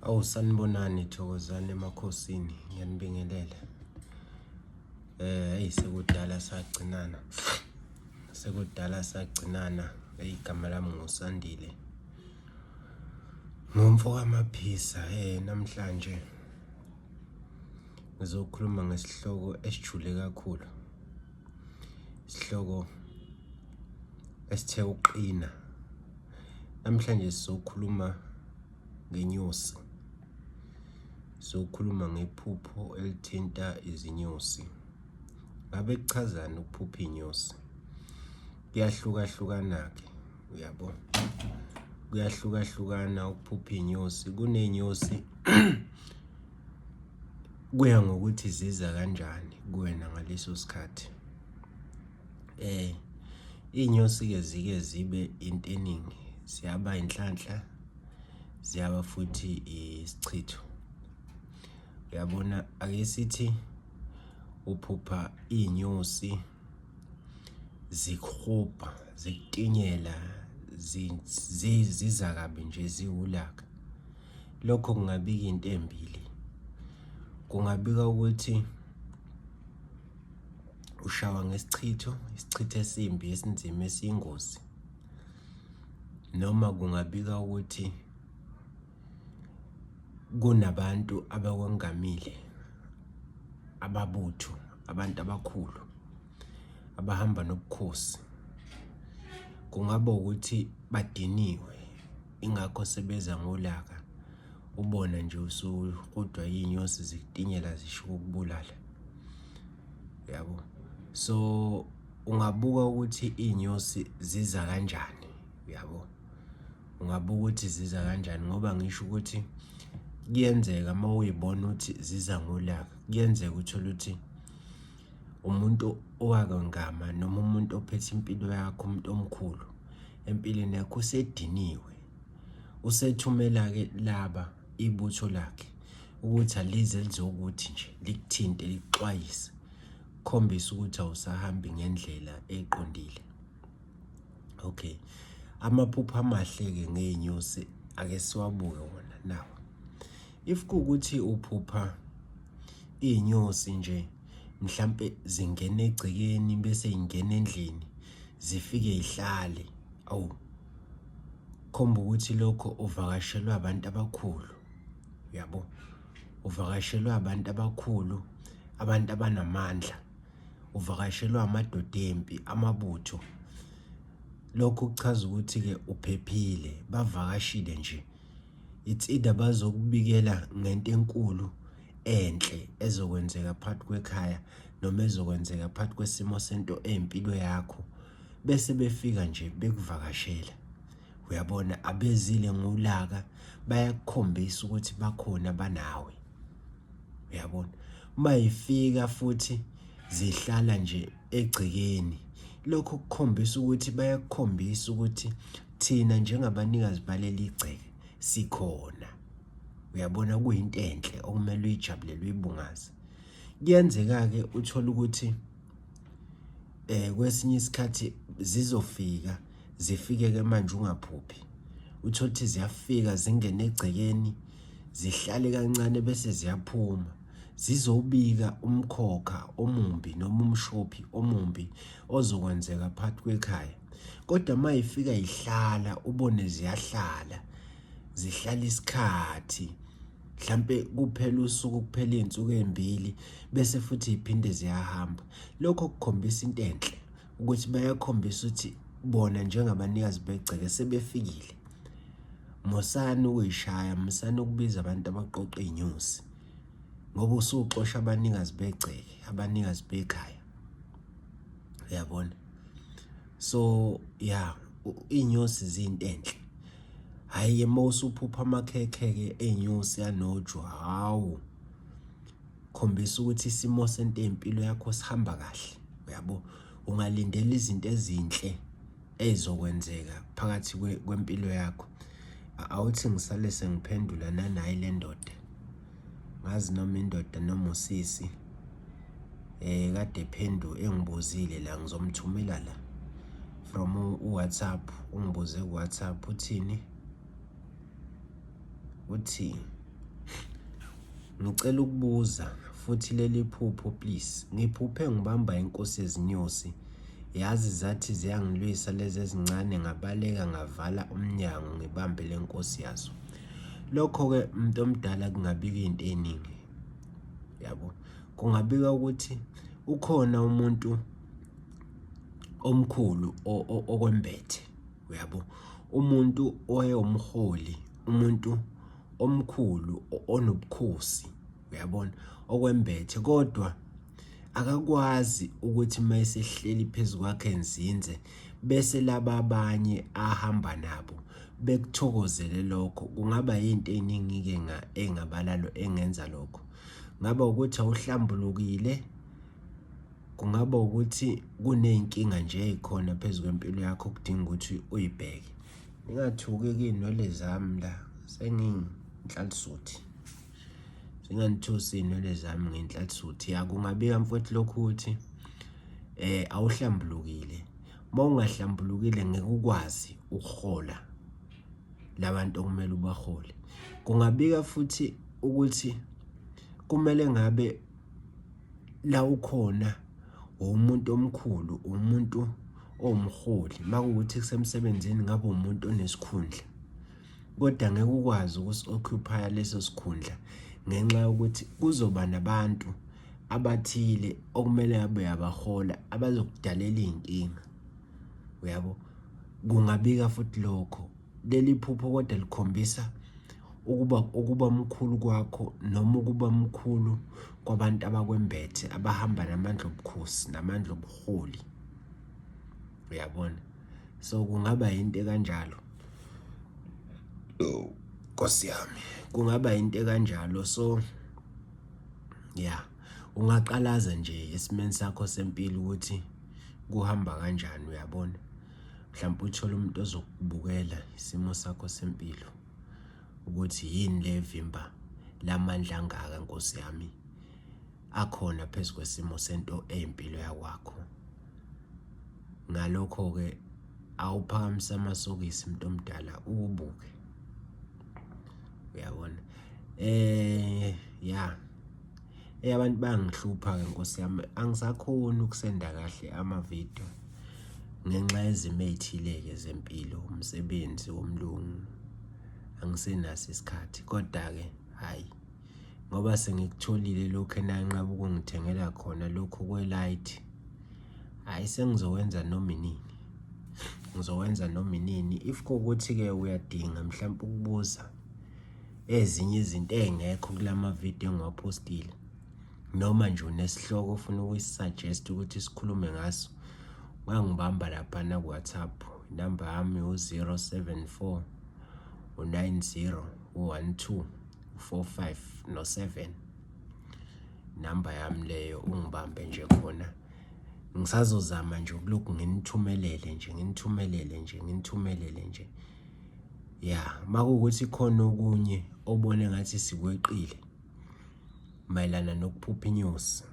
Awu sanibonani, thokozani emakhosini, ngiyanibingelela. Hey sekudala sagcinana. Sekudala sagcinana. Igama lami nguSandile. Ngumfo kaMaphisa namhlanje ngizokhuluma ngesihloko esijule kakhulu. Isihloko esithe uqina. Namhlanje sizokhuluma ngenyosi. Sizokhuluma ngephupho elithinta izinyosi. Ngabe kuchazani ukuphupha inyosi? Kuyahlukahlukana-ke, uyabo. Kuyahlukahlukana ukuphupha inyosi. Kuney'nyosi kuya ngokuthi ziza kanjani kuwena ngaleso sikhathi. Iy'nyosi-ke zike zibe into eningi, ziyaba inhlanhla, ziyaba futhi isichitho. Uyabona, ake sithi uphupha iy'nyosi zikuhubha, zikutinyela, ziza kabi nje ziwulaka. Lokho kungabika into embili, kungabika ukuthi ushawa ngesichitho, isichitho esimbi esinzima esiyingozi, noma kungabika ukuthi kunabantu abakwengamile, ababutho, abantu abakhulu abahamba nobukhosi. Kungaba ukuthi badiniwe, ingakho sebeza ngolaka, ubona nje usuhudwa iy'nyosi zikutinyela zisho ukukubulala, yabo. So ungabuka ukuthi iy'nyosi ziza kanjani, uyabo. Ungabuka ukuthi ziza kanjani ngoba ngisho ukuthi kuyenzeka uma uyibona ukuthi ziza ngolaka, kuyenzeka uthole ukuthi umuntu owakangama noma umuntu ophethe impilo yakho, umuntu omkhulu empilweni yakho usediniwe. Usethumela-ke laba ibutho lakhe ukuthi alize lizokuthi nje likuthinte likuxwayise, kukhombise ukuthi awusahambi ngendlela eqondile. Okay, amaphupho amahle-ke ngey'nyosi ake siwabuke wona nawa. If kuwukuthi uphupha iy'nyosi nje mhlampe zingena egcekeni bese y'ngena endlini zifike y'hlale, awu khomba ukuthi lokho uvakashelwe abantu abakhulu, uyabo. Uvakashelwe abantu abakhulu, abantu abanamandla, uvakashelwe amadoda empi, amabutho. Lokho kuchaza ukuthi-ke uphephile, bavakashile nje. It's either bazokubikela ngento enkulu enhle ezokwenzeka phakathi kwekhaya noma ezokwenzeka phakathi kwesimo sento ey'mpilo yakho, bese befika nje bekuvakashela. Uyabona, abezile ngolaka, bayakukhombisa ukuthi bakhona banawe. Uyabona, uma ifika futhi zihlala nje egcekeni, lokho kukhombisa ukuthi bayakukhombisa ukuthi thina njengabanikazi baleli gceke sikhona. Uyabona, kuyinto enhle okumele uyijabulele uyibungaze. Kuyenzeka-ke uthole ukuthi kwesinye isikhathi zizofika zifike-ke manje ungaphuphi, uthole ukuthi ziyafika zingene egcekeni zihlale kancane bese ziyaphuma, zizobika umkhokha omumbi noma umshophi omumbi ozokwenzeka phakathi kwekhaya. Kodwa uma ifika ihlala ubone ziyahlala, zihlala isikhathi mhlampe kuphela usuku kuphela iy'nsuku ey'mbili bese futhi y'phinde ziyahamba. Lokho kukhombisa into enhle ukuthi bayakhombisa ukuthi bona njengabanikazi begceke sebefikile. Musani ukuyishaya, musani ukubiza abantu abaqoqa iy'nyosi ngoba usuxosha abanikazi begceke, abanikazi bekhaya, uyabona. So ya, iy'nyosi ziyinto enhle. Hhayi-ke uma usuphupha amakhekhe-ke ey'nyosi anoju, hawu khombisa ukuthi isimo sento ey'mpilo yakho sihamba kahle, uyabo. Ungalindela izinto ezinhle ey'zokwenzeka phakathi kwempilo yakho. Awuthi ngisale sengiphendula nanayi le ndoda, ngazi noma indoda noma usisi kade ephendu engibuzile la, ngizomthumela la from u-WhatsApp, ungibuze ku-WhatsApp uthini, uthi. Ngicela ukubuza futhi leli phupho please. Ngiphuphe ngibamba inkosi yezinyosi yazi zathi ziyangilwisa lezi ezincane ngabaleka ngavala umnyango ngibambe le nkosi yazo. Lokho-ke umuntu omdala kungabika izinto ey'ningi yabo. Kungabika ukuthi ukhona umuntu omkhulu okwembethe uyabo, umuntu owayewumholi, umuntu omkhulu onobukhosi uyabona okwembethe kodwa akakwazi ukuthi uma esehleli phezu kwakhe nzinze bese laba abanye ahamba nabo bekuthokozele lokho kungaba yinto eningi-ke engabalalo engenza lokho ngaba ukuthi awuhlambulukile kungaba ukuthi kuney'nkinga nje ey'khona phezu kwempilo yakho okudinga ukuthi uyibheke Ningathuki-ke iy'nwele zami la sengiyinhlalisuthi. Zinganithusi iy'nwele zami ngiyinhlalisuthi. Ya kungabika mfowethu lokhu ukuthi awuhlambulukile. Uma ungahlambulukile ngeke ukwazi ukuhola labantu okumele ubahole. Kungabika futhi ukuthi kumele ngabe la ukhona uwumuntu omkhulu, uwumuntu owumholi. Uma kuwukuthi kusemsebenzini ngabe uwumuntu onesikhundla, kodwa ngeke ukwazi ukusi-occupy-a leso sikhundla ngenxa yokuthi kuzoba nabantu abathile okumele ngabe uyabahola abazokudalela iy'nkinga, uyabo? Kungabika futhi lokho. Leli phupho kodwa likhombisa ukuba ukuba mkhulu kwakho noma ukuba mkhulu kwabantu abakwembethe abahamba namandla obukhosi namandla obuholi uyabona so kungaba into ekanjalo Nkosi yami kungaba into ekanjalo so yeah ungaqalaza nje esimeni sakho sempilo ukuthi kuhamba kanjani uyabona mhlawumpe uthole umuntu ozokubukela isimo sakho sempilo ukuthi yini le vimba lamandla angaka nkosi yami akhona phezu kwesimo sento eyimpilo yakwakho ngalokho-ke awuphakamise amasokisi mntu omdala uwubuke uyabona eh ya abantu bayangihlupha-ke nkosi yami angisakhoni ukusenda kahle amavidiyo ngenxa yezimo ey'thile-ke zempilo umsebenzi womlungu angisenaso isikhathi kodwa-ke hhayi ngoba sengikutholile lokhu enanqaba ukungithengela khona lokhu kwe-light hhayi sengizowenza noma inini ngizowenza noma inini if kuwukuthi-ke uyadinga mhlawumpe ukubuza ezinye izinto ey'ngekho kula mavidiyo engiwaphostile noma nje unesihloko ofuna ukuyisuggest ukuthi sikhulume ngaso ungangibamba laphana ku-WhatsApp inamba yami u-074 u-90 u-12 u-45 no-7 namba yami leyo ungibambe nje khona ngisazozama nje ukulokhu nginithumelele nje nginithumelele nje nginithumelele nje ya makuwukuthi khona okunye obone ngathi sikweqile mayelana nokuphupha inyosi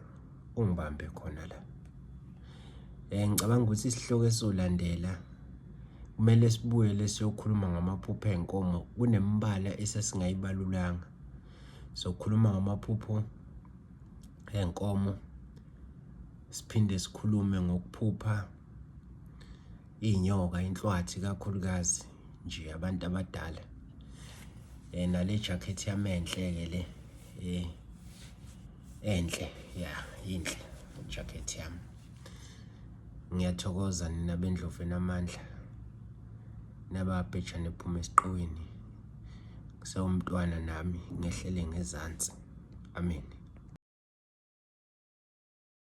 ungibambe khona la eh ngicabanga ukuthi isihloko esolandela kumele sibuyele siyokhuluma ngamaphupho enkomo kunemibala esesingayibalulanga sokhuluma ngamaphupho enkomo siphinde sikhulume ngokuphupha iy'nyoka inhlwathi ikakhulukazi nje abantu abadala um nale jacket yami enhle-ke le um enhle ya yinhle jacket yami ngiyathokoza nina bendlovu enamandla nababhejane ephuma esiqiwini kusewumntwana nami ngehlele ngezansi amen.